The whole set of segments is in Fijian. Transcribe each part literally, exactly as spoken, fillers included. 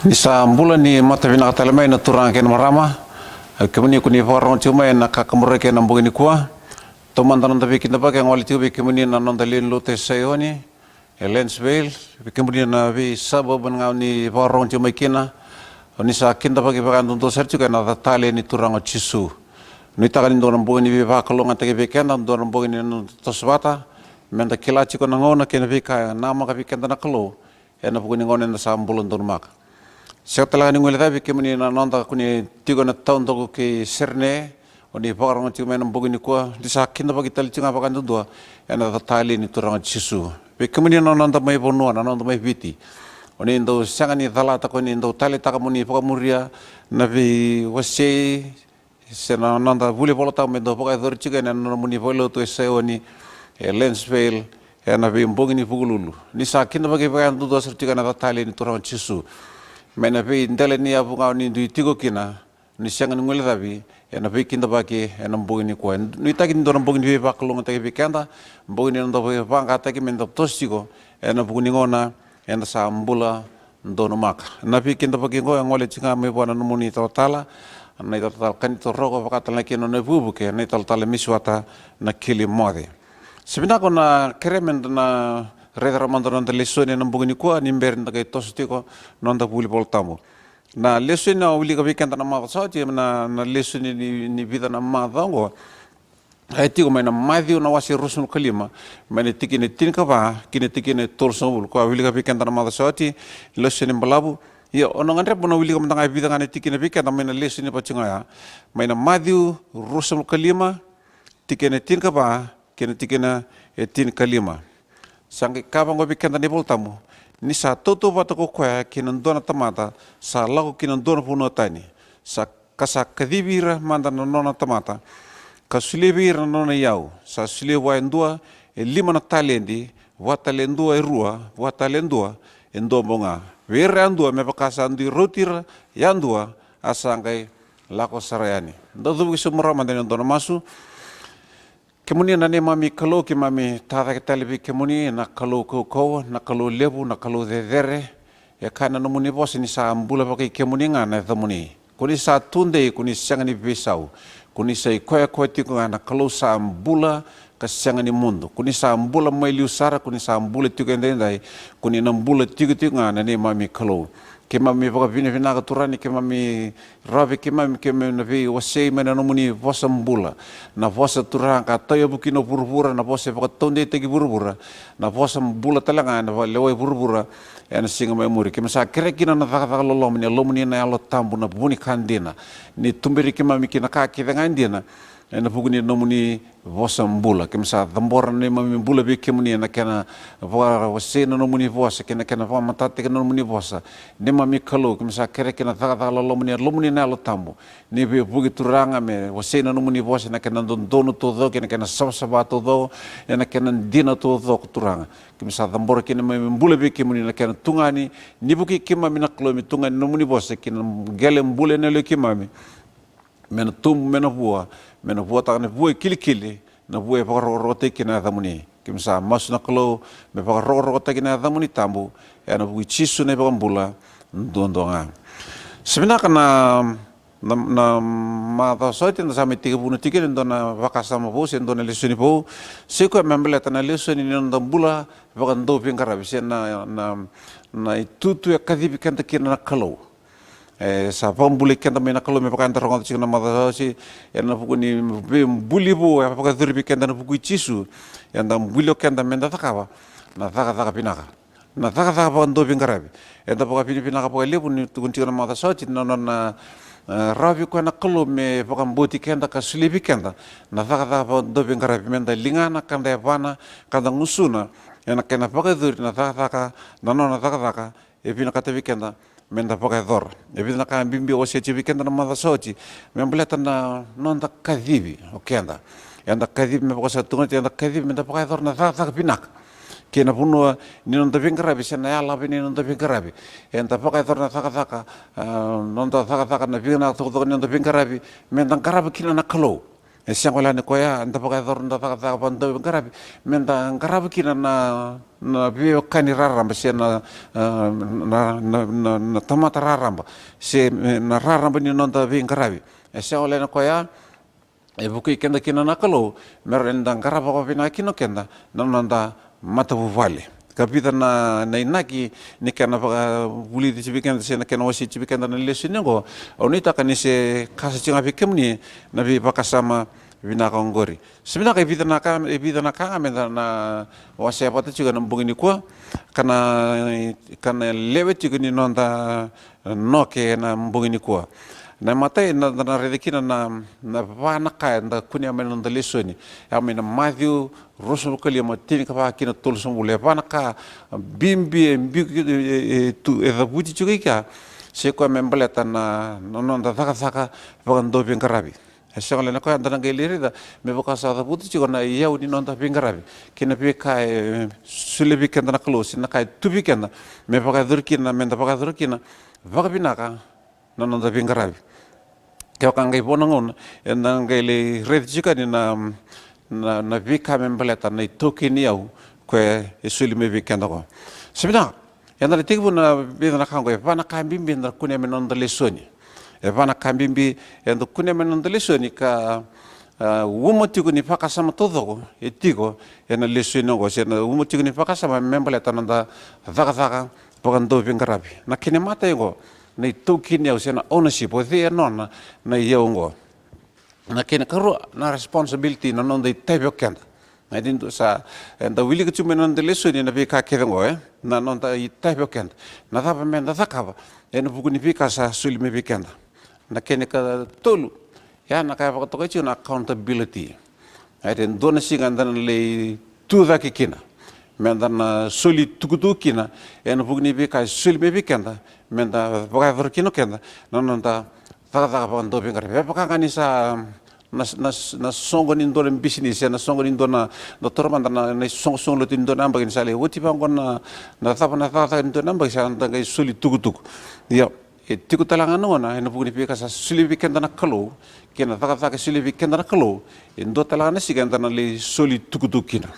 Ni sa bula, ni mata vinaka tale mai na turaga kei na marama. E, kemuni ko ni vakarorogo tiko mai ena kakaburaki ena bogi nikua. Taumada na noda veikidavaki e gole tiko vei kemuni na noda lewe ni lotu e Saioni, e Lansvale, vei kemuni na vei suburb ga o ni vakarorogo tiko mai kina. O ni sa kidavaki vakayadudua sara tiko ena yaca talei ni Turaga o Jisu. Nuitaka ni dua na bogi ni veivakalougatataki vei keda, dua na bogi ni noda toso vata, meda kila tiko na gauna kei na veika e namaka vei keda na Kalou ena vuku ni gauna eda sa bula donumaka. Sega tale ga ni guilecavi vei kemuni na noda ko ni tiko ena taudaku kei Serene, o ni vakarorogo tiko mai ena bogi nikua, ni sa kidavaki tale tiko ga vakayadudua ena yaca talei ni Turaga o Jisu. Vei kemuni na noda mai vanua, na noda mai Viti, o ni dau sega ni calata, ko ni dau taleitaka mo ni vakamuria na veiwasei se na noda vuli Vola Tabu me dau vakayacori tiko ena nomuni valenilotu e Saioni, e Lansvale, ena veibogi ni Vukelulu. Ni sa kidavaki vakayadudua sara tiko ena yaca talei ni Turaga o Jisu. Mai na veidela ni yavu ga o ni dui tiko kina, ni sega ni guilecavi ena veikidavaki ena bogi nikua. Nuitaki ni dua na bogi ni veivakalougatataki vei keda, bogi ni noda veivaqataki meda toso tiko ena vuku ni gauna eda sa bula donumaka. Na veikidavaki oqo e gole tiko ga mai vua na nomuni italatala, na italatala Kanito Roko, vaka tale ga kina na nona ivukevuke na italatala Misiwata Nakilimoce. Se vinaka, au na kerea meda na raica rawa mada na noda lesoni ena bogi nikua ni bera ni da qai toso tiko na noda vuli Vola Tabu. Na lesoni au wilika vei keda na macawa sa oti, na, na lesoni ni, ni vica na macawa oqo, e tiko mai na Maciu na wase ruasagavulu ka lima, mai na tikina e tinikava ki na tikina e tolusagavulu. Ko a wilika vei keda na macawa sa oti, lesoni balavu. Ia, au na gadreva meu na wilika mada ga e vica ga na tikina vei keda mai na lesoni vata tiko ga oya. Mai na Maciu ruasagavulu ka lima, tikina e tinikava ki na tikina e tinikalima. Sa qai kaya vaqo vei keda na iVola Tabu: Ni sa tautauvata ko koya kei na dua na tamata sa lako ki na dua na vanua tani, sa, ka sa kacivi ira mada na nona tamata, ka solia vei ira na nona iyau. Sa solia vua e dua e lima na taledi, vua tale e dua e rua, vua tale e dua e dua bau ga, vei ira yadua me vaka sa dui rauti ira yadua, a sa qai lako sara yani. Dau cuva ki sobu rawa mada ena dua na masu. Kemuni na neimami Kalou, keimami tacake tale vei kemuni, na Kalou kaukauwa, na Kalou levu, na Kalou cecere. E kaya na nomuni vosa ni sa bula vakai kemuni ga na yacamuni. Ko ni sa tudei, ko ni sega ni veisau. Ko ni sa i koya koya tiko ga na Kalou sa bula ka sega ni mudu. Ko ni sa bula mai liu sara, ko ni sa bula tiko edaidai, ko ni na bula tikotiko ga na neimami Kalou. Keimami vakavinavinaka, Turaga, ni keimami rawa vei keimami, keimami na veiwasei mai na nomuni vosa bula. Na vosa, Turaga, ka tauyavu kina o vuravura, na vosa e vakataudeitaki vuravura, na vosa bula tale ga ena vakalewai vuravura ena siga mai muri. Keimami sa kerea kina na cakacaka loloma ni Yalomuni na Yalo Tabu, na vu ni ka dina, ni tuberi keimami ki na ka kece ga e dina, ena vuku ni nomuni vosa bula. Keimami sa cabora na neimami bula vei kemuni ena kena vakawasei na nomuni vosa kei na kena vakamatatataki na nomuni vosa. Neimami Kalou, keimami sa kerea kina na cakacaka loloma ni Yalomuni na Yalo Tabu, ni veivuke, Turaga, me wasei na nomuni vosa ena kena dodonu taucoko, ena kena savasava taucoko, ena kena dina taucoko, Turaga. Keimami sa cabora kina na neimami bula vei kemuni na kena tugani, ni vukei keimami na Kalou, me tugani na nomuni vosa ki na qele bula ena yaloi keimami, me na tubu, me na vua, me na vuataka na vua e kilikili, na vua e vakarokorokotaki kina na yacamuni. Keimami sa masu, na Kalou, me vakarokorokotaki na yacamuni tabu, ena vuku i Jisu na iVakabula duadua ga. Se vinaka, na, na, na macawa sa oti eda sa mai tekivuna tiko kina e dua na vakasama vou se dua na lesoni vou. Sa i koya me baleta na lesoni ni noda bula vakadauveiqaravi, se na, na, na itutu e kacivi keda kina na Kalou. E sa vakabulai keda mai na Kalou, me vaka eda rogoca tiko na macawa sa oti, ena vuku ni veibuli vou e vakayacori vei keda ena vuku i Jisu. Eda buli o keda meda cakava na cakacaka vinaka, na cakacaka vakadauveiqaravi. Eda vakavinavinaka vakalevu, ni tukuni tiko na macawa sa oti, na nona, e, rawa vei koya na Kalou me vakabauti keda ka solia vei keda na cakacaka vakadauveiqaravi, meda ligana ka da yavana ka da gusuna ena kena vakayacori na cakacaka, na nona cakacaka e vinakata vei keda meda vakayacora. E vica na ka bibi au wasea tiko vei keda na macawa sa oti me baleta na noda kacivi o keda. Eda kacivi, me vaka sa tukuni, eda kacivi meda vakayacora na cakacaka vinaka. Kei na vanua ni noda veiqaravi se na yalavi ni noda veiqaravi, eda vakayacora na cakacaka, a, noda cakacaka, na vinaka taucoko ni noda veiqaravi, meda qarava kina na Kalou. E sega wale ni koya, da vakayacora na cakacaka vakadauveiqaravi me da qarava kina na, na veiwekani raraba se na, ah, na, na, na, na tamata raraba se, eh, na raraba ni noda veiqaravi. E sega wale ni koya, e vukei keda kina na Kalou me rawa ni da qarava vakavinaka kina o keda na noda matavuvale. Ka vica na, na inaki ni kena vakavulici tiko vei keda se na kena wasei tiko vei keda na lesoni oqo. Au nuitaka ni se kasa tiko ga vei kemuni na veivakasama vinaka oqori. Se vinaka, e vica na ka, e vica na ka ga me da na wasea vata tiko ena bogi nikua, ka na, ka na lewe tiko ni noda noke ena bogi nikua. Na imatai, na, na, na raica kina na, na va na ka eda kunea mai na noda lesoni. Ya mai na Maciu ruasagavulu ka lima, tinikava ki na tolusagavulu. E va na ka bibi e biu, e, e, e tu, e cavuti tiko i kea, se koya me baleta na, na noda cakacaka vakadauveiqaravi. E sega wale ni koya, da na qai lai raica me vaka sa cavuti tiko na iyau ni noda veiqaravi kei na veika e solia vei keda na Kalou, se na ka e tu vei keda me vakayacori kina, me da vakayacora kina vakavinaka na noda veiqaravi. Kevaka qai vo na gauna, eda na qai lai raica tiko yani na, na, na veika me baleta na itaukei ni iyau koya e soli mai vei keda oqo. Se vinaka, eda na tekivu na vica na ka oqo, e va na ka bibi eda na kunea mai na noda lesoni. E va na ka bibi eda kunea mai na noda lesoni ka, ah, uma tiko ni vakasama taucoko e tiko ena lesoni oqo, se na uma tiko ni vakasama me baleta na noda cakacaka vakadauveiqaravi. Na kena imatai oqo, na itaukei ni iyau se na ownership, o cei e nona na iyau oqo. Na kena ikarua, na responsibility, na noda itavi o keda. Na i dua sa, eda wilika tiko mai na noda lesoni na veika kece oqo, e? Na noda itavi o keda. Na cava me da cakava ena vuku ni veika sa soli mai vei keda. Na kena ikatolu, ya na ka e vakatokai tiko na accountability. E dua na siga eda na lai tu cake kina, me da na soli tukutuku kina ena vuku ni veika e soli mai vei keda, me da vakayacora kina o keda na noda cakacaka vakadauveiqaravi. E vaka ga ni sa na, na, na soqo ni dua na bisinisi, na soqo ni dua na, na toro mada na, na isoqosoqo lotu ni dua na yabaki, ni sa lai oti vaqo na, na cava na cakacaka ni dua na yabaki, sa da qai soli tukutuku. Ia, e tiko tale ga na gauna ena vuku ni veika sa solia vei keda na Kalou, kei na cakacaka e solia vei keda na Kalou, e dua tale ga na siga eda na lai soli tukutuku kina.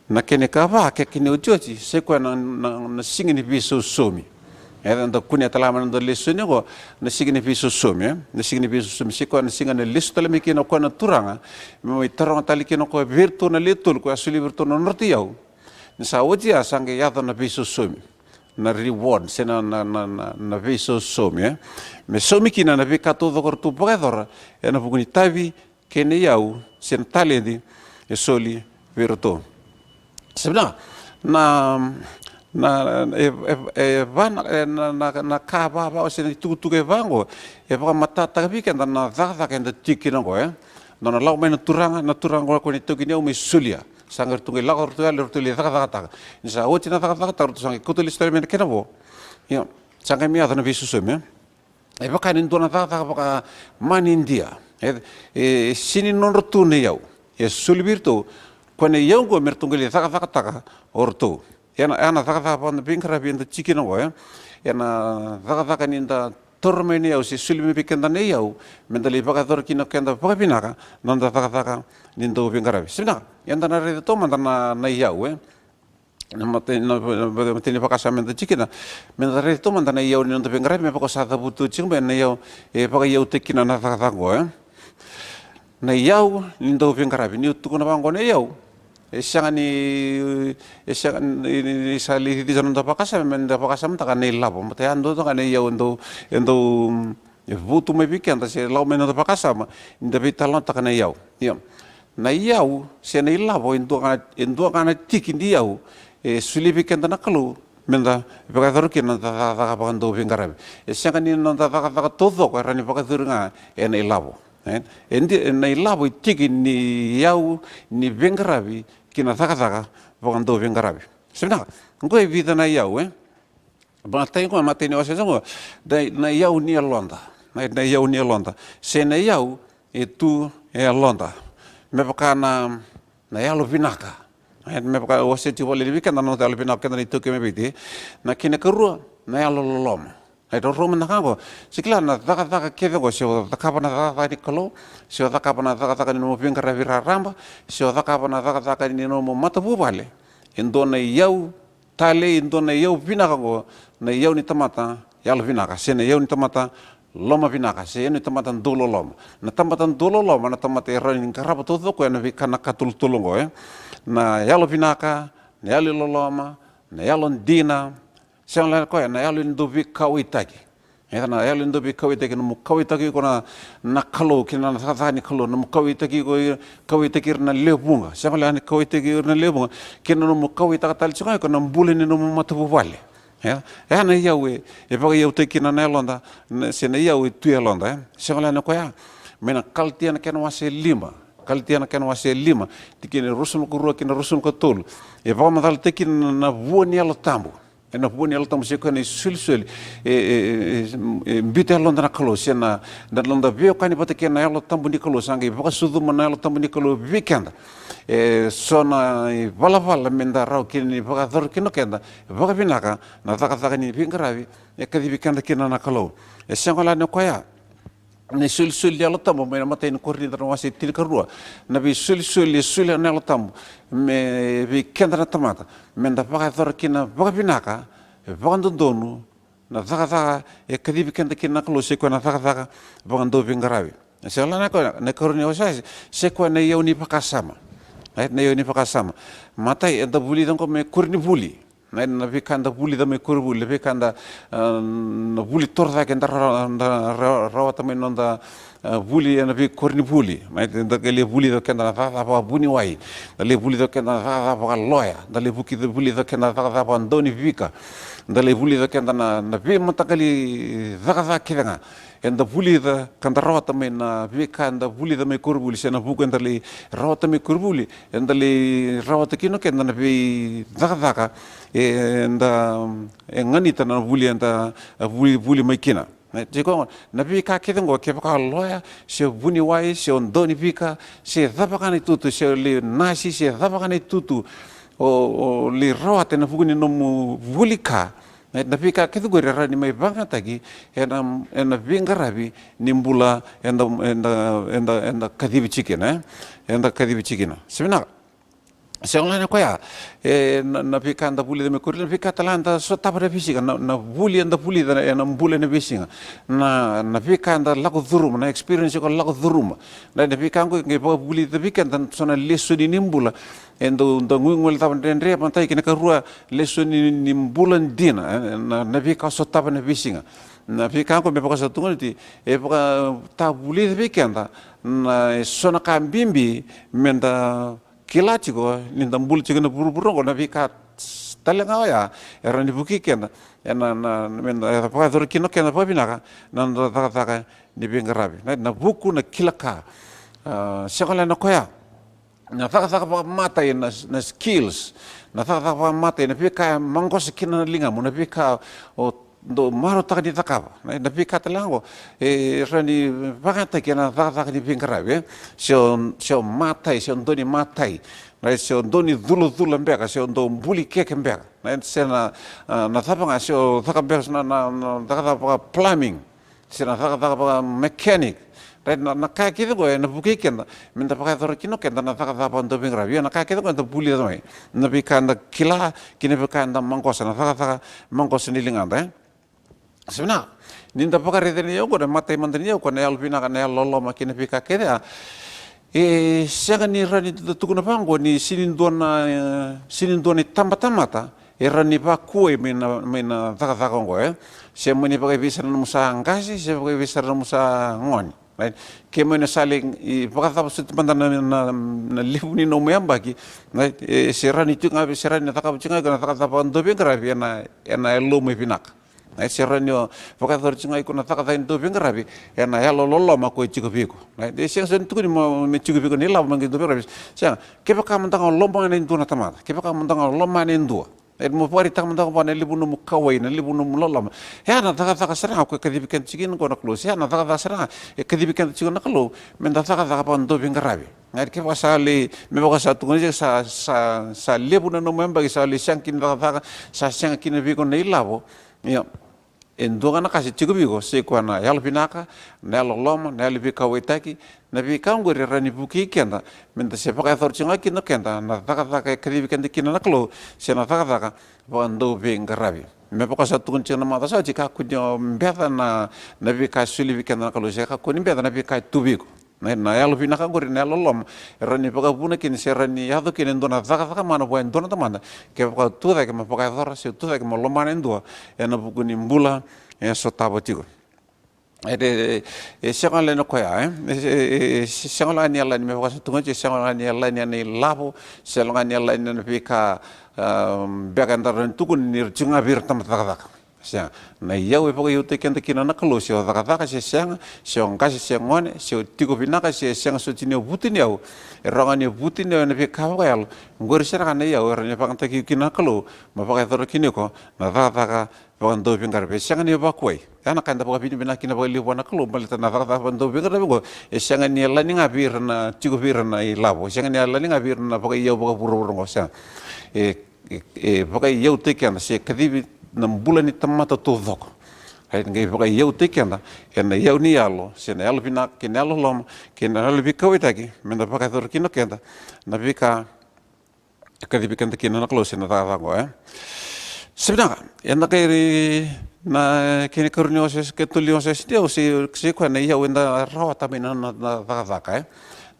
Na kena ikava, ke kena iotioti, sai koya na, na, na siga ni veisausaumi. Eda kunea tale ga mai na noda lesoni oqo, na siga ni veisausaumi, e? Na siga ni veisausaumi, sai koya na siga na lesu tale mai kina o koya na Turaga, me mai taroga tale kina o koya vei iratou na lewe tolu, koya a solia vei iratou na nodratou iyau. Ni sa oti ya, sa qai yaco na veisausaumi. Na reward, se na, na, na, na, na veisausaumi, e? Me saumi kina na veika taucoko eratou vakayacora ena vuku ni itavi kei na iyau se na taledi e soli vei iratou. Sa vinaka, na, na, e, e, e va na, e, na, na, na ka vava, se na itukutuku e va oqo, e vakamatatataka vei keda na cakacaka eda tiko kina oqo, e? Nona lako mai na Turaga, na Turaga oqo na itaukei ni iyau, me solia. Sa qai ratou qai lako ratou yali, ratou lai cakacakataka. Ni sa oti na cakacakataka, ratou sa qai kauta lesu tale mai na kena vo. Ia, sa qai mai yaco na veisausaumi, e? E vaka ni dua na cakacaka vakamanidia. E, e, e sega ni nodratou na iyau. E soli vei iratou. Koya na iyau oqo me ratou qai lai cakacakataka o ratou. Ia na, ia na cakacaka vakaveiqaravi eda tiko kina oqo, e? Ia na cakacaka ni da taura mai na iyau, se soli mai vei keda na iyau, me da lai vakayacora kina o keda vakavinaka na noda cakacaka ni dauveiqaravi. Sa vinaka, eda na raica taumada na, na iyau, e? Na matai, na, na, na matai ni vakasama eda tiko kina, me da raica taumada na iyau ni noda veiqaravi, me vaka au sa cavuta tiko mai, na iyau e vakaiyautaki kina na cakacaka oqo, e? Na iyau ni dauveiqaravi, niu tukuna vaqo na iyau, e sega ni, e sega ni, ni, ni sa lai cici na noda vakasama, me da vakasamataka na ilavo. Matai, ya dua toka na iyau e dau, e dau, mm, e votu mai vei keda, se lako mai na noda vakasama, ni da veitalanoataka na iyau. Ia, na iyau se na ilavo, e dua ga, e dua ga na tiki ni iyau e solia vei keda na Kalou me da vakayacora kina na noda cakacaka vakadauveiqaravi. E sega ni noda cakacaka taucoko e rawa ni vakayacori ga ena ilavo. E, e di-, na ilavo e tiki ni iyau ni veiqaravi ki na cakacaka vakadauveiqaravi. Sa vinaka, oqo e vica na iyau, e? Matai oqo, matai ni wasewase oqo, na, na iyau ni yaloda. Na, na iyau ni yaloda. Se na iyau e tu e yaloda. Me vaka na, na yalo vinaka. E, me vaka au wasea tiko vakalailai vei keda na noda yalo vinaka, keda na iTaukei mai Viti. Na kena ikarua, na yalo loloma. E rauta mada ga qo, se kila na cakacaka kece qo, se o cakava na cakacaka ni Kalou, se o cakava na cakacaka ni nomu veiqaravi raraba, se o cakava na cakacaka ni nomu matavuvale, e dua na iyau talei, e dua na iyau vinaka qo, na iyau ni tamata yalovinaka, se na iyau ni tamata lomavinaka, se iyau ni tamata dau loloma. Na tamata dau loloma na tamata e rawa ni qarava taucoko ena veika na ka tolutolu qo, e. Na yalovinaka, na yalo ni loloma, na yalodina, sega wale ni koya na yalo ni dau veikauwaitaki. E, na yalo ni dau veikauwaitaki, nomu kauwaitaki iko na, na Kalou, kei na cakacaka ni Kalou, nomu kauwaitaki iko, kauwaitaki ira na lewe vuqa, sega wale ni kauwaitaki ira na lewe vuqa, kei na nomu kauwaitaka tale tiko ga iko na bula ni nomu matavuvale. E, e na iyau e, e vakaiyautaki kina na yaloda, na, se na iyau e tu e yaloda, e. Sega wale ni koya, mai na Kalatia na kena wase lima, Kalatia na kena wase lima, tikina e ruasagavulu ka rua kei na ruasagavulu ka tolu, e vakamacalataki kina na, na vua ni Yalo Tabu. Ena vua ni Yalo Tabu, se koya na isolisoli e, e, e, e biuta e yaloda na Kalou, se na, na noda veiwekani vata kei na Yalo Tabu ni Kalou, sa qai vakasucuma na Yalo Tabu ni Kalou vei keda. E so na ivalavala meda rawa kina ni vakayacora kina o keda vakavinaka na cakacaka ni veiqaravi e kacivi keda kina na Kalou. E sega wale ni koya na isolisoli ni Yalo Tabu mai na imatai ni Korinica na wase tinikarua, na veisolisoli e solia na Yalo Tabu me, vei keda na tamata, meda vakayacora kina vakavinaka, e vakadodonu na cakacaka e kacivi keda kina na Kalou, se koya na cakacaka vakadauveiqaravi. E sega wale ni koya na ikarua ni wase, se koya na iyau ni vakasama. Right? Na iyau ni vakasama. Matai, eda vulica qo me koronivuli. Na, na veika eda vulica mai koronivuli, na veika eda, ah, na vuli torocake eda ra-, da ra-, rawata mai noda, ah, vuli ena veikoronivuli. Mai, da qai lai vulica o keda na cakacaka vakavuniwai, da lai vulica o keda na cakacaka vakaloya, da lai vuki-, vulica o keda na cakacaka vakadaunivika, da lai vulica o keda na, na veimataqali cakacaka kece ga. Eda vulica ka da rawata mai na veika eda vulica mai koronivuli, se na vuku eda lai rawata mai koronivuli, eda lai rawata kina o keda na veicakacaka eda, e ganita na vuli eda, e, vuli, vuli mai kina. E, tiko, na veika kece oqo, kevaka o loya, se o vuniwai, se o daunivika, se cava ga na itutu, se o lai nasi, se cava ga na itutu o, o lai rawata ena vuku ni nomu vuli ka, e, na veika kece oqori e rawa ni mai vakayagataki ena, ena veiqaravi ni bula eda, eda, eda, eda kacivi tiko kina, e? Eda kacivi tiko kina. Sa vinaka. Sega wale ni koya, e, na, na veika eda vulica mai koronivuli, na veika tale ga eda sotava ena veisiga, na, na vuli eda vulica ena bula ena veisiga, na, na veika eda lako curuma, na experience eda lako curuma, na, na veika oqo e qai vakavulica vei keda eso na lesoni ni bula, e dau, dau guiguilecava dredre, matai kei na karua, lesoni ni bula dina, e, na, na veika o sotava ena veisiga. Na veika oqo me vaka sa tukuni oti, e vakatavulica vei keda na eso na ka bibi meda kila tiko ni da bula tiko ena vuravura oqo, na veika tale ga oya e rawa ni vukei keda ena, na, na, meda vakayacora kina o keda vakavinaka na noda cakacaka ni veiqaravi. Na, na vuku, na kila ka. Ah, sega wale ni koya na cakacaka vakamatai, na, na skills, na cakacaka vakamatai, na veika e maqosa kina na ligamu, na veika o dau marautaka ni cakava, na, na veika tale ga oqo e rawa ni vakayagataki ena cakacaka ni veiqaravi, e? Se o, se o matai, se o dau ni matai, na, se o dau ni culacula beka, se o dau buli keke beka, na, se na, ah, na cava ga, se o caka beka na, na, na cakacaka vaka plumbing, se na cakacaka vaka mechanic. Right, na, na ka kece oqo ena vukei keda meda vakayacora kina o keda na cakacaka vakadauveiqaravi. Ia na ka kece oqo eda vulica mai, na veika eda kila kei na veika eda maqosa, na cakacaka maqosa ni ligada, e? Sa vinaka. Ni da vakaraica na iyau oqo, na matai mada ni iyau oqo, na yalovinaka, na yalololoma kei na veika kece ya, e sega ni rawa ni da tukuna vaqo ni sega ni dua na, e, sega ni dua na itabatamata e rawa ni vakuwai mai na, mai na cakacaka oqo, e? Se mani vakaivei sara na nomu sa qase, se vakaivei sara na nomu sa gone, right? Ke mani sa lai vakacava soti mada na, na, na levu ni nomu yabaki, right? E, se rawa ni tiko ga, se rawa ni cakava tiko ga na cakacaka vakadauveiqaravi ena, ena yalomu e vinaka. Right? Se rawa ni o vakayacora tiko ga iko na cakacaka ni dauveiqaravi ena yalololoma ko e tiko vei iko. Right? E sega soti ni tukuni mo, me tiko vei iko na ilavo me qai dauveiqaravi. Sega, kevaka mada ga o lomana e dua na tamata, kevaka mada ga o lomana e dua, e, mo vakaraitaka mada ga vua na levu nomu kauwai, na levu nomu loloma. E ya na cakacaka sara ga ko e kacivi keda tiko kina qo na Kalou. E ya na cakacaka sara ga e kacivi keda tiko na Kalou, meda cakacaka vakadauveiqaravi. Right? Kevaka sa lai, me vaka sa tukuni, sa, sa, sa levu na nomu yabaki sa lai sega kina cakacaka, sa sega kina vei iko na ilavo. Ia, e dua ga na ka se tiko vei iko, se koya na yalo vinaka, na yalo loma, na yalo veikauwaitaki, na veika oqori e rawa ni vukei keda me da se vakayacora tiko ga kina o keda na cakacaka e kacivi keda kina na Kalou, se na cakacaka vakadauveiqaravi. Me vaka sa tukuni tiko na macawa sa oti, kakua ni o beca na, na veika e soli vei keda na Kalou, se kakua ni beca na veika e tu vei iko. Na, na yalo vinaka oqori, na yalo loma, e rawa ni vakavuna kina se rawa ni yaco kina e dua na cakacaka mana vua e dua na tamata, kevaka o tu cake mo vakayacora se o tu cake mo lomana e dua ena vuku ni bula e sotava tiko. E, e, e sega wale ni o koya, e? E, e, e, e sega wale ni yalani, me vaka sa tukuni, e sega wale ni yalani ena ilavo, sega wale ni yalani ena veika, ah, beka eda rawa ni tukuni ni ra tiko ga vei ira na tamata cakacaka. Sega. Na iyau e vakaiyautaki keda kina na Kalou, se o cakacaka se sega, se o qase se gone, se o tiko vinaka se sega, soti ni o vutuniyau, e rawa ga ni o vutuniyau ena veika vakayalo. Oqori sara ga na iyau e rawa ni vakayagataki kina na Kalou mo vakayacora kina o iko na cakacaka vakadauveiqaravi. E sega ni vakuwai. Ya na ka eda vakavinavinaka kina vakalevu vua na Kalou, baleta na cakacaka vakadauveiqaravi oqo e sega ni yalani ga vei ira na tiko vei ira na ilavo, e sega ni yalani ga vei ira na vakaiyau vakavuravura oqo, sega. E, e, e vakaiyautaki keda, se kacivi na bula ni tamata taucoko. Right? Qai vakaiyautaki keda ena iyau ni yalo, se na yalo vinaka, kei na yalo loma, kei na yalo veikauwaitaki, me da vakayacora kina o keda na veika e kacivi keda kina na Kalou se na cakacaka oqo, e? Sa vinaka, eda qai rai na kena ikarua ni osooso, kena tolu ni osooso, se, se koya na iyau eda rawata mai na, na, na cakacaka, e?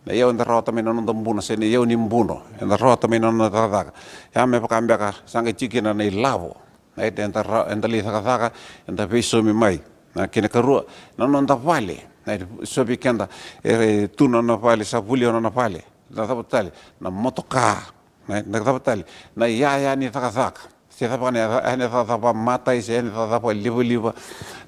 Na iyau eda rawata mai na noda buno, se na iyau ni buno eda rawata mai na noda cakacaka. Ya me vaka beka sa qai tiko kina na ilavo, na eda, eda ra-, eda lai cakacaka, eda veisaumi mai. Na kena ikarua, na noda vale, na, so vei keda era tu na nona vale, sa volia na nona vale. Na cava tale? Na motoka. Na, na cava tale? Na iyaya ni cakacaka. Se cava ga na ya-, ya ni cakacaka vakamatai, se ya ni cakacaka vakalivaliva.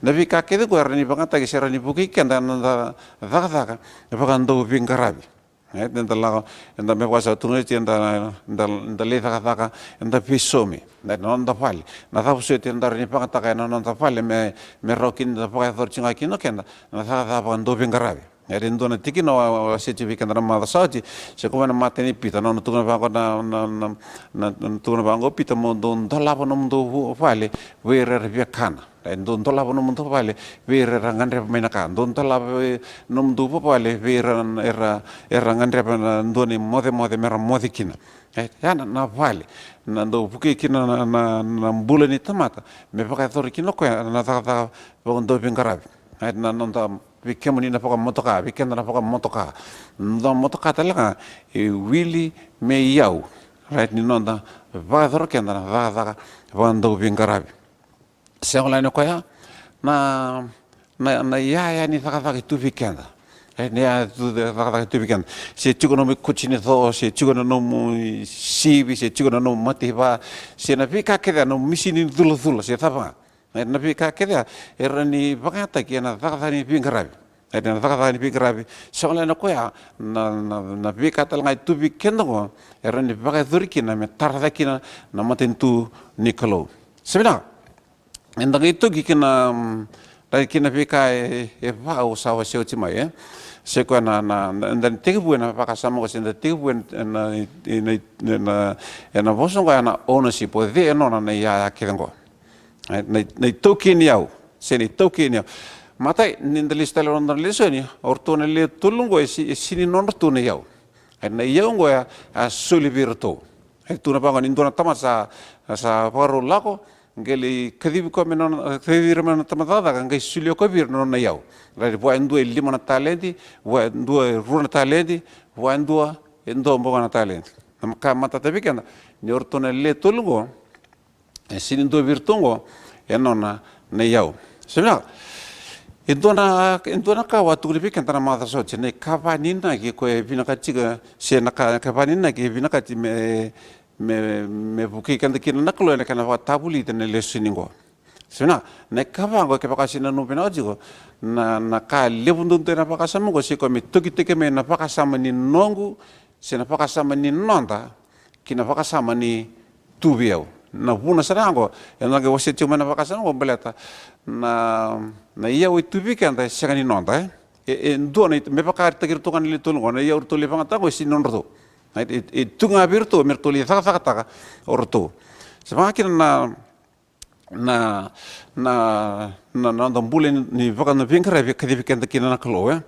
Na veika kece oqo e rawa ni vakayagataki se rawa ni vukei keda na noda cakacaka vakadauveiqaravi. E, eda lako, eda me vaka sa tukuni, eda, eda, eda lai cakacaka, eda veisaumi. Na, na noda vale. Na cava soti eda rawa ni vakayagataka ena noda vale me, me rawa kina da vakayacora tiko ga kina o keda na cakacaka vakadauveiqaravi. E dua na tikina au a, au a wasea tiko vei keda na macawa sa oti, se koya mai na imatai ni Pita, na nona tukuna vaqo na, na, na, na, na tukuna vaqo o Pita, mo dou dolava nomudou vu-, vale vei ira era viakana. E, dou dolava nomudou vale vei ira era gadreva mai na ka. Dou dolava vei, nomudou vuvale vei ira era, era gadreva na dua na imocemoce me ra moce kina. E, ya na, na vale, na dau vukei kina na, na, na bula ni tamata me vakayacori kina o koya na cakacaka vakadauveiqaravi. E, na noda, vei kemuni na vakamotoka, vei keda na vakamotoka. Noda motoka tale ga e wili me iyau, right, ni noda vakayacora keda na cakacaka vakadauveiqaravi. Sega wale ni o koya na, na, na iyaya ni cakacaka e tu vei keda. E, na iyaya tu, cakacaka e tu vei keda. Se tiko na nomu ikoti ni co, se tiko na nomu sivi, se tiko na nomu mataiva, se na veika kece, na nomu misini ni culacula, se cava ga. E, na veika kece e rawa ni vakayagataki ena cakacaka ni veiqaravi. E, na cakacaka ni veiqaravi, sega wale ni o koya na, na, na veika tale ga e tu vei keda oqo e rawa ni vakayacori kina me tara cake kina na matanitu ni Kalou. Sa vinaka. Eda qai toki kina, mm, rai kina veika e, e va au sa wasea oti mai, e. Se koya na, na, na, eda na tekivu ena vakasama oqo, se eda tekivu ena, ena, ena, ena, ena vosa oqo ya na ownership, o cei e nona na iyaya kece oqo. E, na, na itaukei ni yau, se na itaukei ni yau. Matai, ni da lesu tale ena noda lesoni, o ratou na lewe tolu oqo e si-, e sega ni nodratou na iyau. E, na iyau oqo ya, a soli vei iratou. E, tukuna vaqo ni dua na tamata sa, sa vakarau lako, qai lai kacivi koya me nona, kacivi ira me nona tamata cakacaka, qai solia koya vei ira na nona iyau. Rai vua e dua e lima na taledi, vua e dua e rua na taledi, vua e dua e dua bau ga na taledi. Na ka matata vei keda, ni o ratou na lewe tolu oqo, e sega ni dua vei iratou oqo e nona na iyau. Sa vinaka. E dua na, e dua na ka au a tukuna vei keda na macawa sa oti, na ikava ni inaki koya e vinakati tiko, se na ka, ikava ni inaki e vinakati me, me, me vukei keda kina na Kalou ena kena vakatavulici na lesoni oqo. Sa vinaka, na ikava oqo, kevaka o sega ni nanuma vinaka tiko, na, na ka levu duadua ena vakasama oqo, se koya me tokitaki mai na vakasama ni noqu, se na vakasama ni noda, ki na vakasama ni tu vei au. Na vuna sara ga oqo, eda qai wasea tiko mai na vakasama oqo, baleta na, na iyau e tu vei keda e sega ni noda, e? E, e dua na i-, me vakaraitaki iratou ga na lewe tolu oqo, na iyau eratou lai vakayagataka oqo e sega ni nodratou. E, e, e tu ga vei iratou me ratou lai cakacakataka o ratou. Sa vaka kina na, na, na, na, na noda bula ni, ni vaka na veiqaravi e kacivi keda kina na Kalou, e.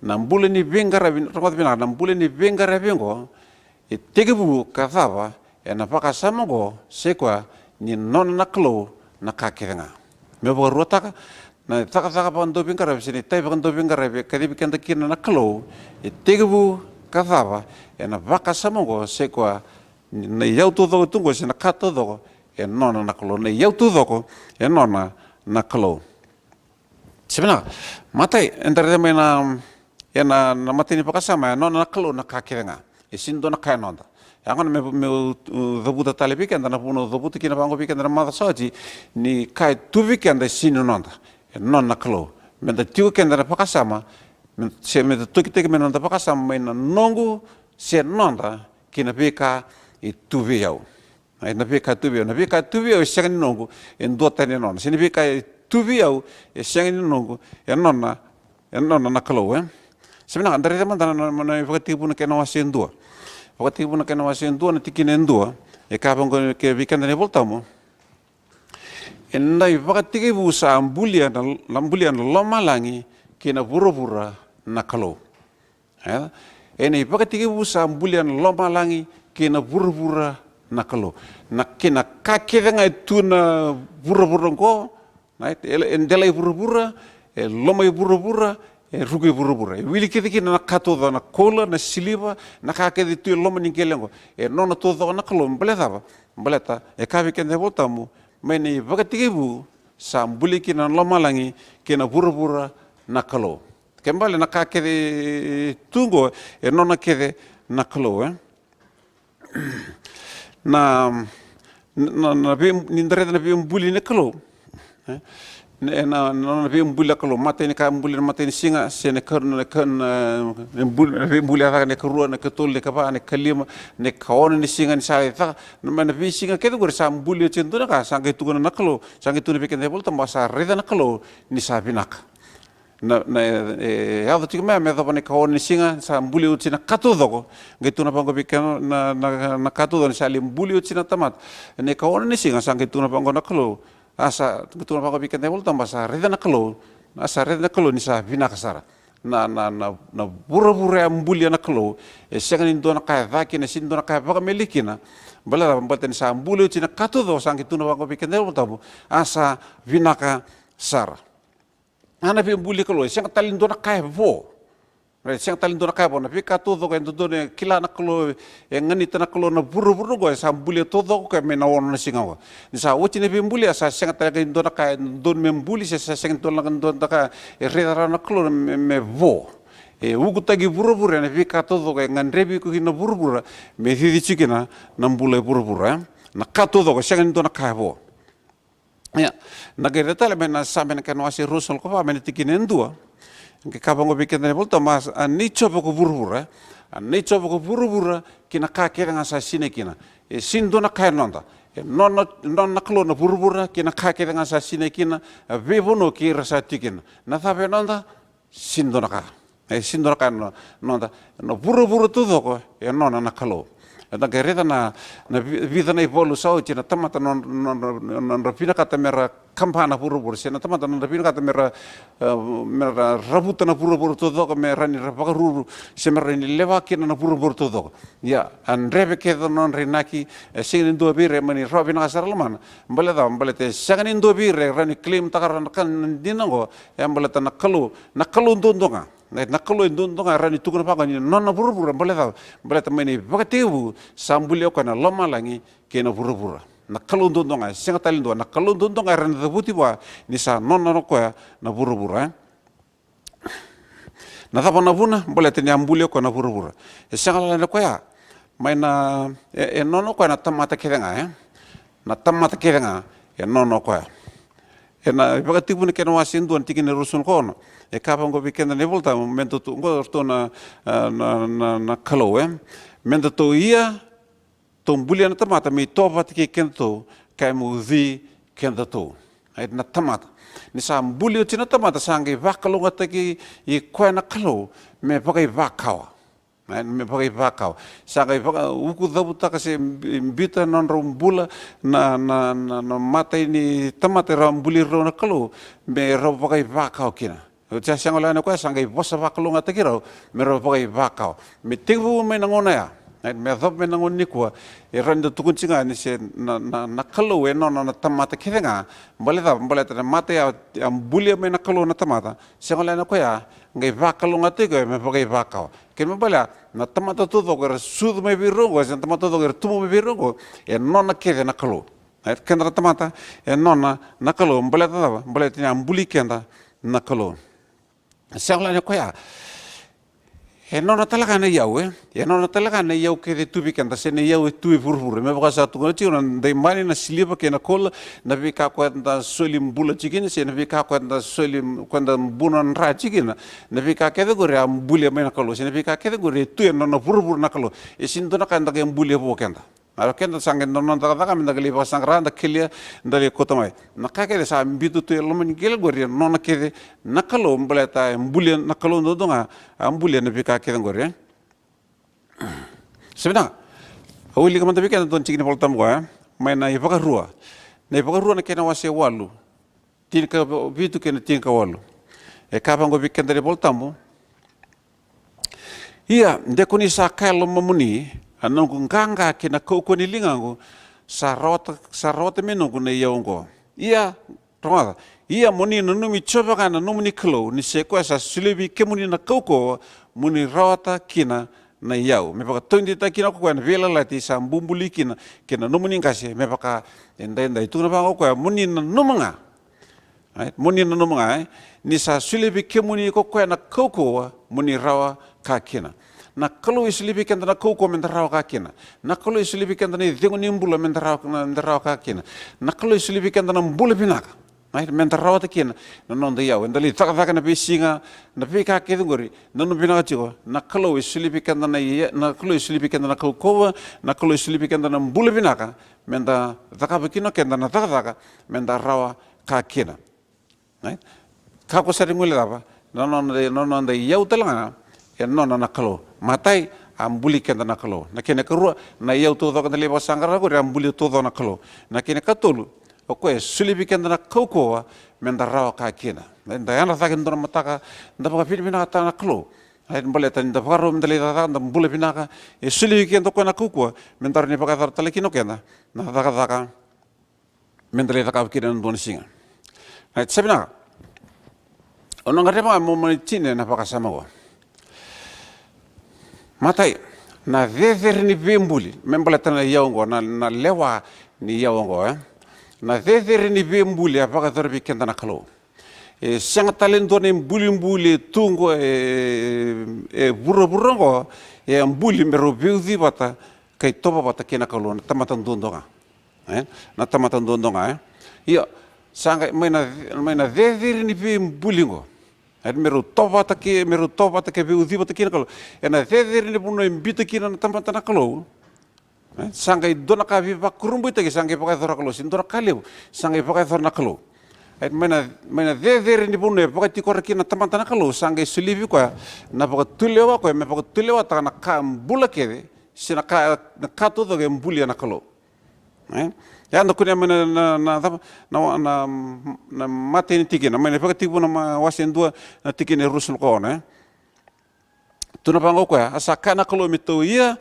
Na bula ni veiqaravi, rogoca vinaka, na bula ni veiqaravi oqo, e tekivu ka cava ena vakasama oqo, sai koya ni nona na Kalou na ka kece ga. Meu vakaruataka, na cakacaka vakadauveiqaravi, se na itavi vakadauveiqaravi e kacivi keda kina na Kalou, e tekivu ka cava ena vakasama oqo, sai koya ni na iyau taucoko tu oqo, se na ka taucoko, e nona na Kalou. Na iyau taucoko, e nona na Kalou. Sa vinaka, matai, eda raica mai na, ena, na matai ni vakasama, e nona na Kalou na ka kece ga. E sega ni dua na ka e noda. Ya gona meu, meu, uh, cavuta tale vei keda, na vuna au cavuta kina vaqo vei keda na macawa sa oti, ni ka e tu vei keda e sega ni noda. E nona na Kalou. Meda tiko keda na vakasama, me, se meda tokitoki mai na noda vakasama, mai na noqu, se noda, kei na veika e tu vei au. Ai, na veika tu vei au, na veika tu vei au e sega ni noqu, e duatani e nona. Se na veika e tu vei au e sega ni noqu, e nona, e nona na Kalou, e. Sa vinaka, da raica mada na, na, na iVakatekivu na kena wase e dua. Vakatekivu na kena wase e dua, na tikina e dua, e kaya vaqo vei keda na iVolatabu: Ena iVakatekivu sa bulia na, na bulia na lomalagi kei na vuravura na Kalou. E, ena iVakatekivu sa bulia na lomalagi kei na vuravura na Kalou. Na, kei na ka kece ga e tu na vuravura oqo, na, e, e delai vuravura, e lomai vuravura, e ruku i vuravura. E wili kece kina na ka taucoko, na koula, na siliva, na ka kece e tu e loma ni qele oqo. E nona taucoko na Kalou, baleta cava? Baleta e kaya vei keda na iVolatabu, mai na iVakatekivu sa bulia kina na lomalagi kei na vuravura na Kalou. Kena ibalebale na ka kece e tu oqo, e nona kece na Kalou, e. Na, na, na vei, ni da raica na veibuli ni Kalou, e. Na, na, na, na veibuli na Kalou, matai ni ka buli na matai ni siga, se na ka, na ka, na, na buli, na veibuli a caka na ikarua, na ikatolu, na ikava, na ikalima, na ikaono ni siga ni sa lai caka, na, mai na veisiga kece qori sa buli oti e dua na ka, sa qai tukuna na Kalou, sa qai tukuna vei keda na iVolatabu, sa raica na Kalou ni sa vinaka. Na, na, e, e yaco tiko mai me yacova na ikaono ni siga, sa buli oti na ka taucoko. Qai tukuna vaqo vei keda na, na, na ka taucoko, ni sa lai buli oti na tamata. Na ikaono ni siga, sa qai tukuna vaqo na Kalou. A sa, qai tukuna vaqo vei keda na iVolatabu, sa raica na Kalou. A sa raica na Kalou ni sa vinaka sara. Na, na, na, na vuravura e a bulia na Kalou. E sega ni dua na ka e ca kina, e sega ni dua na ka e vakameli kina. Baleta, baleta ni sa buli oti na ka taucoko, sa qai tukuna vaqo vei keda na iVolatabu. A sa vinaka sara. A na veibuli ni Kalou, e sega tale ni dua na ka e vo. E sega tale ni dua na ka e vo, na veika taucoko e dodonu e kila na Kalou, e ganita na Kalou na vuravura oqo, e sa bulia taucoko koya mai na ono na siga oqo. Ni sa oti na veibuli, a sa sega tale ni dua na ka e dodonu me buli, se sa sega ni dua na ka e raica rawa na Kalou me, me vo. E ukutaki vuravura ena veika taucoko e gadrevi iko kina na vuravura, me cici tiko kina na bula e vuravura, e. Na ka taucoko, e sega ni dua na ka e vo. Ia, na qai raica tale mai na Same na kena wase ruasagavulu ka va, mai na tikina e dua. Qai kaya vaqo vei keda na iVolatabu, a nei Jiova ko vuravura, e. A nei Jiova ko vuravura kei na ka kece ga sa sinai kina. E sega ni dua na ka e noda. E nona, nona na Kalou na vuravura kei na ka kece ga sa sinai kina, a veivanua kei ira sa tiko kina. Na cava e noda? Sega ni dua na ka. E sega ni dua na ka e no-, noda, na vuravura taucoko e nona na Kalou. Eda qai raica na, na vi-, vica na ivalu sa oti na tamata nodra, nodra, nodra vinakata mera kaba na vuravura, se na tamata nodra vinakata mera, e, mera ravuta na vuravura taucoko, me rawa ni ra vakaruru, se me rawa ni lewa kina na vuravura taucoko. Ia, a dreve kece na nodra inaki, e sega ni dua vei ira e mani rawa vinaka sara lomana. Baleta cava? Baleta e sega ni dua vei ira e rawa ni claim-taka rawa na ka dina oqo, e baleta na Kalou, na Kalou duadua ga. Na, na Kalou e duadua ga e rawa ni tukuna vaqo ni nona vuravura, baleta cava? Baleta mai na iVakatekivu sa bulia o koya na lomalagi kei na vuravura. Na Kalou duadua ga, e sega tale ni dua, na Kalou duadua ga e rawa ni cavuti vua ni sa nona o koya na vuravura, e. Na cava na vuna? Baleta ni a bulia o koya na vuravura. E sega tale ni o koya mai na, e, e nona o koya na tamata kece ga, e. Na tamata kece ga e nona o koya. Ena iVakatekivu na kena wase e dua na tikina e ruasagavulu ka ono, e kaya vaqo vei keda na iVolatabu, me datou, oqo ratou na, e, na, na, na Kalou, e. Me datou ia, tou bulia na tamata me itovo vata kei kedatou, ka me uci kedatou. Ai, na tamata. Ni sa buli oti na tamata, sa qai vakalougatataki koya na Kalou me vakaivakawa. E, me vakaivakawa. Sa qai vaka, ukucavutaka se bi-, biuta na nodrau bula na, na, na, na imatai ni tamata era buli rau na Kalou, me rau vakaivakawa kina. Sa sega wale ga ni koya, sa qai vosa vakalougatataki rau me rau vakaivakawa. Me tekivu mai na gauna ya, e, me yacova mai na gauna nikua, e rawa ni da tukuna tiko ga ni se na, na, na Kalou e nona na tamata kece ga. Baleta, baleta na imatai ya, a bulia mai na Kalou na tamata, sega wale ga ni koya, qai vakalougatataki koya me vakaivakawa. Kena ibalebale, na tamata taucoko era sucu mai vei rau oqo, se na tamata taucoko era tubu mai vei rau oqo, e nona kece na Kalou. E, keda na tamata, e nona na Kalou, baleta cava? Baleta ni a buli keda na Kalou. Sega wale ga ni koya, e nona tale ga na iyau, e, e nona tale ga na iyau kece e tu vei keda, se na iyau e tu e vuravura. Me vaka sa tukuna tiko na daimani, na siliva kei na koula, na veika ko eda soli bula tiko kina, se na veika ko eda soli, ko eda buna dra tiko kina, na veika kece qori a bulia mai na Kalou, se na veika kece qori e tu e nona vuravura na Kalou. E sega ni dua na ka eda qai bulia vua keda. A, o keda sa qai, na noda cakacaka me da qai lai vakasaqara, da kelia, da lai kauta mai. Na ka kece sa biuta tu e loma ni qele qori, e nona kece na Kalou, baleta e bulia na Kalou duadua ga, a bulia na veika kece qori, e. Sa vinaka. Au wilika mada vei keda e dua na tiki ni Volatabu qo, e. Mai na iVakarua. Na iVakarua na kena wase walu. Tinikavitu kei na tinikawalu. E kaya vaqo vei keda na iVolatabu. Ia, de ko ni sa kaya e lomamuni, a noqu qaqa kei na kaukauwa ni ligaqu, sa rawata, sa rawata me noqu na iyau oqo. Ia, rogoca. Ia mo ni nanumi Jiova ga na nomuni Kalou, ni sa i koya sa solia vei kemuni na kaukauwa, mo ni rawata kina na iyau. Me vakataudeitaka kina ko koya na veiyalayalati sa bubului kina, kei na nomuni qase, me vaka edaidai. Tukuna vaqo o koya, mo ni nanuma ga. Right? Mo ni nanuma ga, e? Ni sa solia vei kemuni ko koya na kaukauwa, mo ni rawa ka kina. Na Kalou e solia vei keda na kaukauwa me da rawa ka kina. Na Kalou e solia vei keda na icegu ni bula me da rawa, me da rawa ka kina. Na Kalou e solia vei keda na bula vinaka. Right? Me da rawata kina na noda iyau. Eda lai cakacaka na veisiga, na veika kece qori, nanuma vinaka tiko. Na Kalou e solia vei keda na iya-, na Kalou e solia vei keda na kaukauwa, na Kalou e solia vei keda na bula vinaka, me da cakava kina o keda na cakacaka, me da rawa ka kina. Right? Kakua sara ni guilecava, na nona, na noda iyau tale ga, e nona na Kalou. Matai, a buli keda na Kalou. Na kena ikarua, na iyau taucoko eda lai vakasaqara qori, a buli taucoko na Kalou. Na kena ikatolu, o koya e solia vei keda na kaukauwa, me da rawa ka kina. Da yadra cake e dua na mataka, da vakavinavinakataka na Kalou. Right? Baleta ni da vakarau me da lai cakacaka, da bula vinaka, e solia vei keda o koya na kaukauwa, me da rawa ni vakayacora tale kina o keda na cakacaka me da lai cakava kina ena dua na siga. Right, sa vinaka. Au na gadreva ga meu mai tini na vakasama qo. Matai, na cecere ni veibuli, me baleta na iyau oqo, na, na lewa ni iyau oqo, e? Na cecere ni veibuli a vakayacora vei keda na Kalou. E sega tale e dua na ibulibuli e tu oqo, e, e vuravura oqo, e a buli me rau veiuci vata, ka itovo vata kei na Kalou, na tamata duadua ga. E? Na tamata duadua ga, e? Io, sa qai, mai na, mai na cecere ni veibuli oqo. E, me rau tovata kei, me rau tovata kei, veiuci vata kei na Kalou. E na cecere ni vanua e biuta kina na tamata na Kalou. E? Sa qai dua na ka veivakurabuitaki, sa qai vakayacora na Kalou. Se dua na ka levu, sa qai vakayacora na Kalou. E, mai na, mai na cecere ni vanua e vakatikora kina na tamata na Kalou, sa qai solia vei koya na vakatulewa koya, me vakatulewataka na ka bula kece, se na ka, na ka taucoko e bulia na Kalou. E? Ia da kunea mai na, na, na, na, na, na matai ni tikina, mai na Vakatekivu na ma-, wase dua na tikina e ruasagavulu ka ono, e? Tukuna vaqo o koya, a sa kaya na Kalou me tou ia,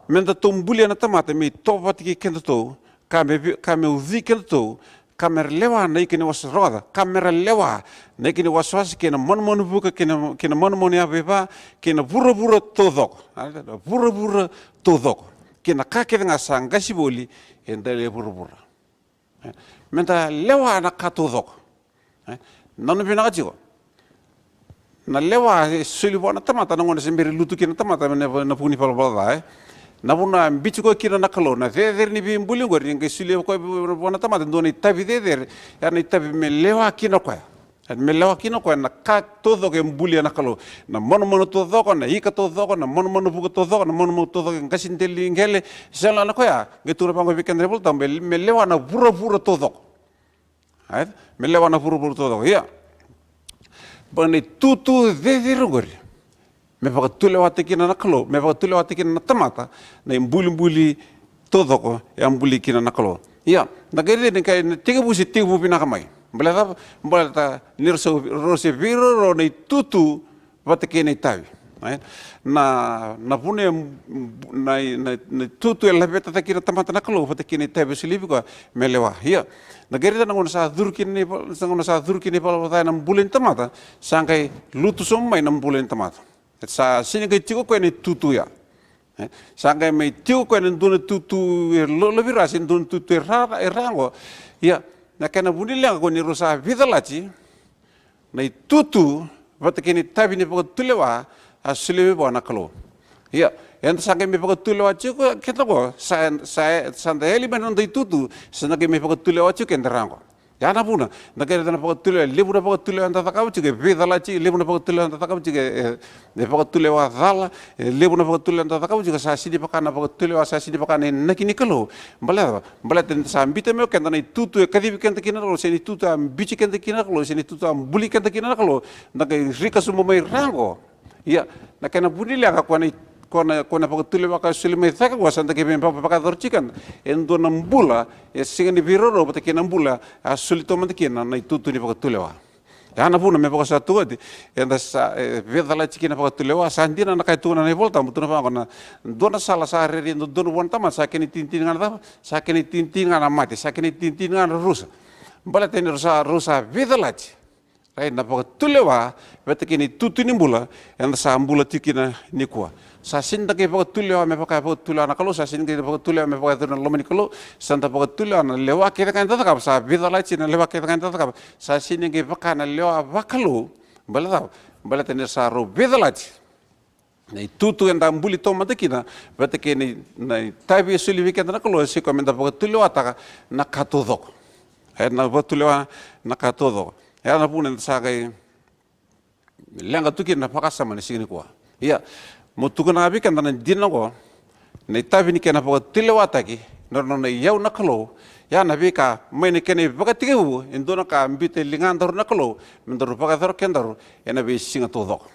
me datou bulia na tamata, me itovo vata kei kedatou, ka me vi-, ka me uci kedatou, ka me ra lewa na ika ni wasawasa, ka me ra lewa na ika ni wasawasa, kei na manumanu vuka, kei na, kei na manumanu yavaiva, kei na vuravura taucoko. A, na vuravura taucoko. Kei na ka kece ga sa qasi voli e dela e vuravura. E, me da lewa na ka taucoko. E, nanuma vinaka tiko. Na lewa e soli vua na tamata, na gauna se bera ni lutu kina na tamata, na, na vuku ni valavala ca, e. Na vanua a biuti koya kina na Kalou, na cecere ni veibuli oqori, ni qai solia koya vua na tamata, dua na itavi cecere, ya na itavi me lewa kina o koya. E, me lewa kina o koya na ka taucoko e bulia na Kalou. Na manumanu taucoko, na ika taucoko, na manumanu vuka taucoko, na manumanu taucoko e qasi dela ni qele, sega la na koya, qai tukuna vaqo vei keda na iVolatabu, me, me lewa na vuravura taucoko. Right? Me lewa na vuravura taucoko. Ia. Baleta na itutu cecere oqori. Me vakatulewataki kina na Kalou, me vakatulewataki kina na tamata, na ibulibuli taucoko e a buli kina na Kalou. Ia, na qai raica ni qai na tekivu se tekivu vinaka mai. Baleta, baleta ni rau sa, rau se veiroro na itutu vata kei na itavi. Right? Na, na vuna e, na, na, na itutu e laveta kina na tamata na Kalou vata kei na itavi e solia vei koya me lewa. Ia, na qai raica na gauna sa curu kina na ival-, na gauna sa curu kina na ivalavala ca ena bula ni tamata, sa qai lutu sobu mai na bula ni tamata. Sa sega ni qai tiko koya na itutu ya. E, sa qai mai tiko koya na dua na itutu e lo-, lolovira se dua na itutu e ra, e ra oqo. Ia, na kena vunileqa ko ni rau sa veicalati na itutu vata kei na itavi ni vakatulewa a solia mai vua na Kalou. Ia, eda sa qai mai vakatulewa tiko keda oqo, sa, sa, sa da yali mai na noda itutu, sa da qai mai vakatulewa tiko keda ra oqo. Ya na vuna, da qai raica na vakatulewa, levu na vakatulewa eda cakava tiko, e veicalati, levu na vakatulewa eda cakava tiko, e, e vakatulewa cala, e levu na vakatulewa eda cakava tiko, sa sega ni vaka na vakatulewa, sa sega ni vaka na inaki ni Kalou. Baleta, baleta ni da sa biuta mai o keda na itutu e kacivi keda kina na Kalou, se na itutu a biuti keda kina na Kalou, se na itutu a buli keda kina na Kalou, da qai rika sobu mai ra oqo. Ia, na kena vunileqa ko na, ko na, ko na vakatulewa ka soli mai cake oqo sa da qai mai va-, vakayacora tiko keda e dua na bula e sega ni veiroro vata kei na bula a soli taumada kina na itutu ni vakatulewa. Ya na vuna me vaka sa tukuni, eda sa, e, veicalati kina vakatulewa, sa dina na ka e tukuna na iVolatabu, tukuna vaqo na dua na sala sa rairai dodonu vua na tamata, sa kena itinitini ga na cava, sa kena itinitini ga na mate, sa kena itinitini ga na rusa. Baleta ni rau sa, rau sa veicalati. Right, na vakatulewa vata kei na itutu ni bula eda sa bula tiko kina nikua. Sa sega ni da qai vakatulewa me vaka e vakatulewa na Kalou, sa sega ni qai vakatulewa me vakayacori na loma ni Kalou, sa da vakatulewa na lewa kece ga eda cakava, sa veicalati na lewa kece ga eda cakava, sa sega ni qai vaka na lewa vakalou, baleta, baleta ni sa rau veicalati. Na itutu eda buli taumada kina, vata kei na, na itavi e soli vei keda na Kalou, e sega ni koya meda vakatulewataka na ka taucoko. E na vakatulewa na ka taucoko. E na vuna eda sa qai leqa tu kina na vakasama ni siga nikua. Ia, mo tukuna ga vei keda na dina oqo, na itavi ni kena vakatulewataki na nona iyau na Kalou, ia na veika mai na kena ivakatekivu, e dua na ka biuta e ligadaru na Kalou me daru vakayacora kedaru ena veisiga taucoko.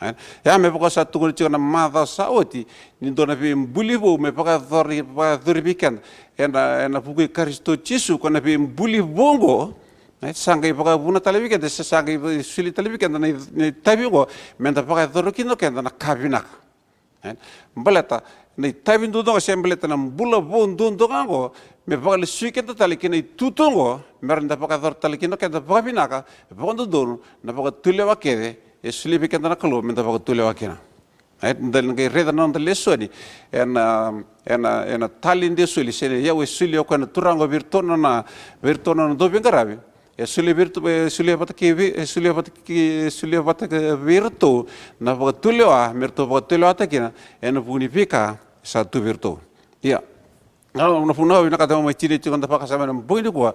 E? Ia me vaka sa tukuni tiko na macawa sa oti, ni dua na veibuli vou me vakayacori, vakayacori vei keda ena, ena vuku i Karisito Jisu, ko na veibuli vou oqo, e, sa qai vakavuna tale vei keda, sa, sa qai soli tale vei keda na, na itavi oqo, meda vakayacora kina o keda na ka vinaka. E? Baleta na itavi duadua oqo, se baleta na bula vou duadua ga oqo, me vakalesui keda tale ki na itutu oqo, me rawa ni da vakayacora tale kina o keda vakavinaka, vakadodonu, na vakatulewa kece e solia vei keda na Kalou meda vakatulewa kina. E, da na qai raica na noda lesoni ena, ena, ena taledi e soli, se na iyau e solia o koya na Turaga vei iratou na, vei iratou na dauveiqaravi. E solia vei iratou, e solia vata kei, e solia vata kei, e solia vata kei vei iratou na vakatulewa me ratou vakatulewataki kina ena vuku ni veika sa tu vei iratou. Ia, na, na vuna au vinakata meu mai tinia tiko na noda vakasama ena bogi nikua,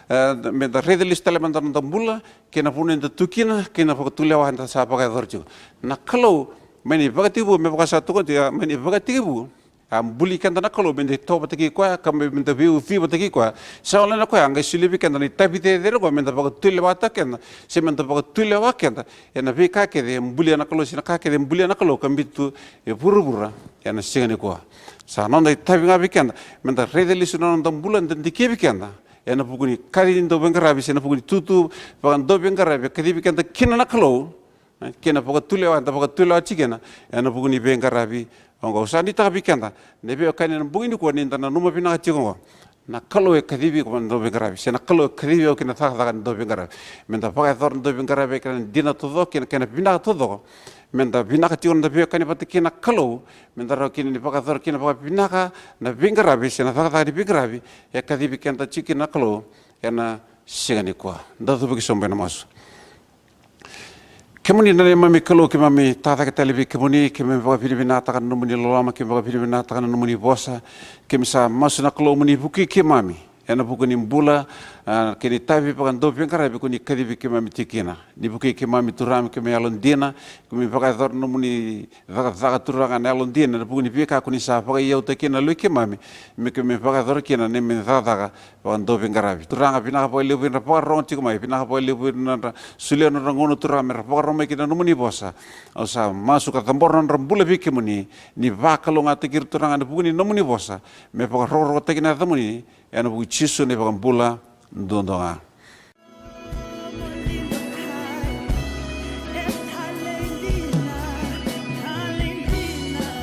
e, meda raica lesu tale mada na noda bula kei na vanua eda tu kina kei na vakatulewa eda sa vakayacora tiko. Na Kalou, mai na ivakatekivu, me vaka sa tukuni tiko, mai na ivakatekivu a buli keda na Kalou meda itovo vata kei koya, ka me, meda veiucui vata kei koya. Sa wale na koya a qai solia vei keda na itavi cecere oqo meda vakatulewataka keda, se meda vakatulewa keda ena veika kece e bulia na Kalou, se na ka kece e bulia na Kalou ka biuta tu e vuravura ena siga nikua. Sa noda itavi ga vei keda meda raica lesu na noda bula, da dikevi keda ena vuku ni kaci ni dauveiqaravi, se na vuku ni itutu vakadauveiqaravi e kacivi keda kina na Kalou, e, kei na vakatulewa eda vakatulewa tiko kina ena vuku ni veiqaravi oqo. Au sa nuitaka vei keda na veiwekani ena bogi nikua ni da nanuma vinaka tiko oqo. Na Kalou e kacivi iko na dauveiqaravi, se na Kalou e kacivi au kina cakacaka ni dauveiqaravi. Meda vakayacora na dauveiqaravi ena kena dina taucoko, kei na kena vinaka taucoko. Meda vinaka tiko na veiwekani vata kei na Kalou, meda rawa kina ni vakayacora kina vakavinaka na veiqaravi se na cakacaka ni veiqaravi e kacivi keda tiko kina na Kalou ena siga nikua. Da cuva ki sobu ena masu. Kemuni na neimami Kalou, keimami tacake tale vei kemuni, keimami vakavinavinakataka na nomuni loloma, keimami vakavinavinakataka na nomuni vosa, keimami sa masu na Kalou moni vukei keimami. ena vuku ni bula, a, kei na itavi vakadauveiqaravi ko ni kacivi keimami tiko kina. Ni vukei keimami Turaga me keimami yalodina, keimami vakayacora na nomuni cakacaka Turaga ena yalodina, ena vuku ni veika ko ni sa vakaiyautaki kina na lewe i keimami, me keimami vakayacora kina na neimami cakacaka vakadauveiqaravi. Turaga, vinaka vakalevu ira na vakarorogo tiko mai, vinaka vakalevu ira na nodra solia na nodra gauna Turaga me ra vakarorogo mai kina na nomuni vosa. Au sa masu ka cabora na nodra bula vei kemuni, ni vakalougatataki ira Turaga ena vuku ni nomuni vosa, me vakarokorokotaki na yacamuni, ena vuku i Jisu na iVakabula duadua ga.